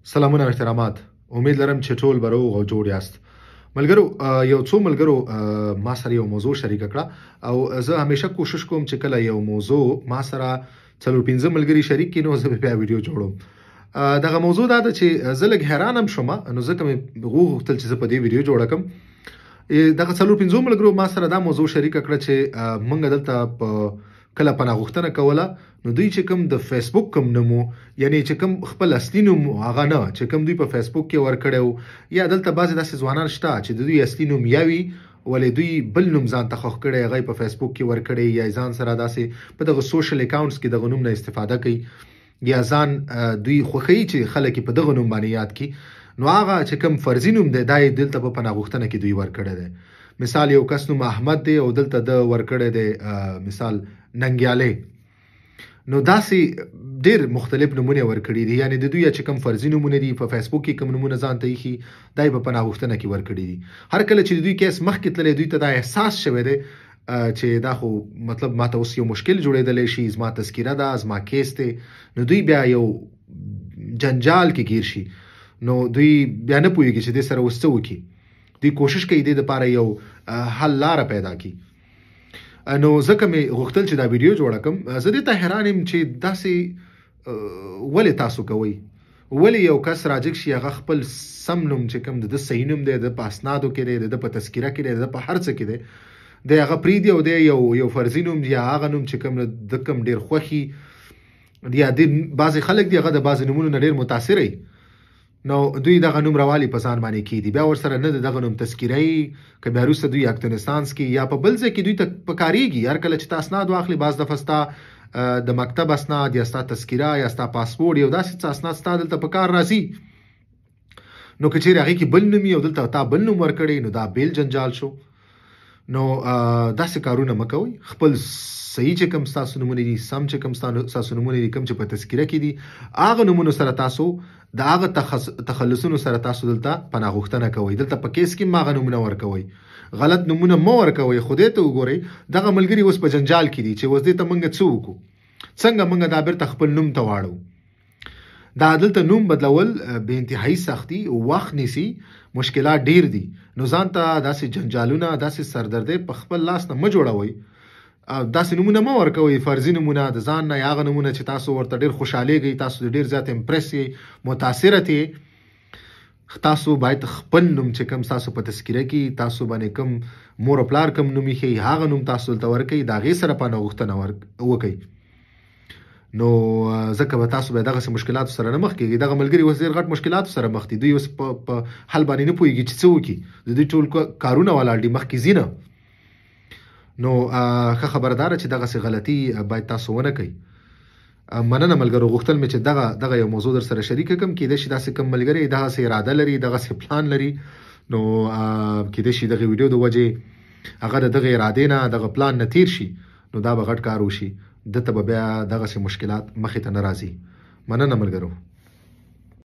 سلامونه او احترامات. امید لرم چې ټول به روغ او جوړ یاست. ملګرو، یو څو ملګرو ما سره یو موضوع شریکه کړه او زه همیشه کوشش کوم چې کله یو موضوع ما سره څلور پنځه ملګري شریک کړي نو زه به بیا ویډیو جوړوم. دغه موضوع دا ده چې زه لږ حیران هم شوم، نو ځکه مې وغوښتل چې زه په دې ویډیو جوړه کړم. دغه څلور پنځو ملګرو ما سره دا موضوع شریکه کړه چې موږ دلته په کله پناه غوښتنه کوله نو دوی چې کوم د فیسبوک کوم نوم و، یعنی چې کوم خپل اصلي نوم و، هغه نه چې کوم دوی په فیسبوک کې ورکړی و، یا دلته بعضې داسې ځوانان شته چې د دوی اصلي نوم یا وي ولې دوی بل نوم ځان ته خوښ کړی، هغه یې په فیسبوک کې ورکړی، یا ځان سره داسې په دغه سوشل اکاونټس کې دغه نوم نه استفاده کوي، یا ځان دوی خوښوي چې خلک یې په دغه نوم باندې یاد کړي. نو هغه چې کوم فرضي نوم دی دا یې دلته په پناه غوښتنه کې دوی ورکړی دی. مثال یو کس نوم احمد دی او دلته ده ورکړی دی مثال ننګیالی. نو داسې ډېر مختلف نومونه ورکړي دي، یعنې د دوی چې کوم فرضي نومونه دي په فیسبوک کې کوم نومونه ځان ته ایښي دا یې په پناه غوښتنه کې ورکړي دي. هر کله چې د دوی کیس مخکې تللی دوی ته دا احساس شوی دی چې دا خو مطلب ما ته اوس یو مشکل جوړېدلی شي، زما تذکره ده، زما کیس دی، نو دوی بیا یو جنجال کې ګیر شي. نو دوی بیا نه پوهېږي چې دې سره اوس څه وکړي. دوی کوشش کوي دې دپاره یو حل لاره پیدا کړي. نو ځکه مې غوښتل چې دا ویډیو جوړه کړم. زه دې ته حیران یم چې داسې ولې تاسو کوئ، ولې یو کس راجګ شي هغه خپل سم نوم چې کوم د ده صحیح نوم دی، د ده په اسنادو کې دی، د ده په تذکره کې دی، د ده په هر څه کې دی، دی هغه پرېږدي او دی یو فرضي نوم یا هغه نوم چې کوم د کوم ډېر خوښي یا د بعضې خلک دي هغه د بعضې نومونو نه ډېر متاثر وي، نو دوی دغه نوم راوالي په ځان باندې کېږي، بیا ورسره نه د دغه نوم تذکره وي، که بیا وروسته دوی اکتونستانس کې یا په بل ځای کې دوی ته پکارېږي. هر کله چې ته اسناد واخلې بعض دفعه ستا د مکتب اسناد یا ستا تذکره یا ستا پاسپورټ یو داسې څه اسناد ستا دلته په کار راځي، نو که چېرې هغې کې بل نوم وي او دلته تا بل نوم ورکړی نو دا بېل جنجال شو. نو داسې کارونه مه کوئ. خپل صحیح چې کوم ستاسو نومونه دي، سم چې کوم ستاسو نومونه دي، کوم چې په تذکره کې دي، هغه نومونو سره تاسو د هغه تخلصونو سره تاسو دلته پناه غوښتنه کوئ. دلته په کیس کې هم هغه نومونه ورکوئ، غلط نومونه مه ورکوئ. خدای ته وګورئ دغه ملګري اوس په جنجال کې دي چې اوس دې ته موږ څه وکړو، څنګه موږ دا بیرته خپل نوم ته واړو. دا دلته نوم بدلول بې انتهایي سختي، وخت نیسي، مشکلات ډېر دي. نو ځان ته داسې جنجالونه داسې سردردۍ په خپل لاس نه مه جوړوئ. داسې نومونه مه ورکوئ، فرضي نومونه د ځان نه یا هغه نومونه چې تاسو ورته ډېر خوشحالېږئ، تاسو ډېر زیات امپرس یئ، متاثره یئ. تاسو باید خپل نوم چې کوم تاسو په تذکره کې تاسو باندې کوم مور او پلار کوم نوم ایښی هغه نوم تاسو دلته ورکوئ، د هغې سره پناه غوښتنه وکئ. نو ځکه به تاسو بیا دغسې مشکلاتو سره نه مخ کېږئ. دغه ملګري اوس ډېر غټ مشکلاتو سره مخ دي، دوی اوس په حل باندې نه پوهېږي چې څه وکړي، د دوی ټول کارونه ولاړ دي، مخکې ځي نه. نو ښه خبره دا ده چې دغسې غلطي باید تاسو ونه کړئ. مننه ملګرو، غوښتل مې چې دغه یو موضوع در سره شریکه کړم. کېدای شي داسې کوم ملګری دغسې اراده لري، دغسې پلان لري، نو کېدای شي دغې ویډیو د وجې هغه د دغې ارادې نه دغه پلان نه تېر شي، نو دا به غټ کار وشي، ده ته به بیا دغسې مشکلات مخې ته نه راځي. مننه ملګرو.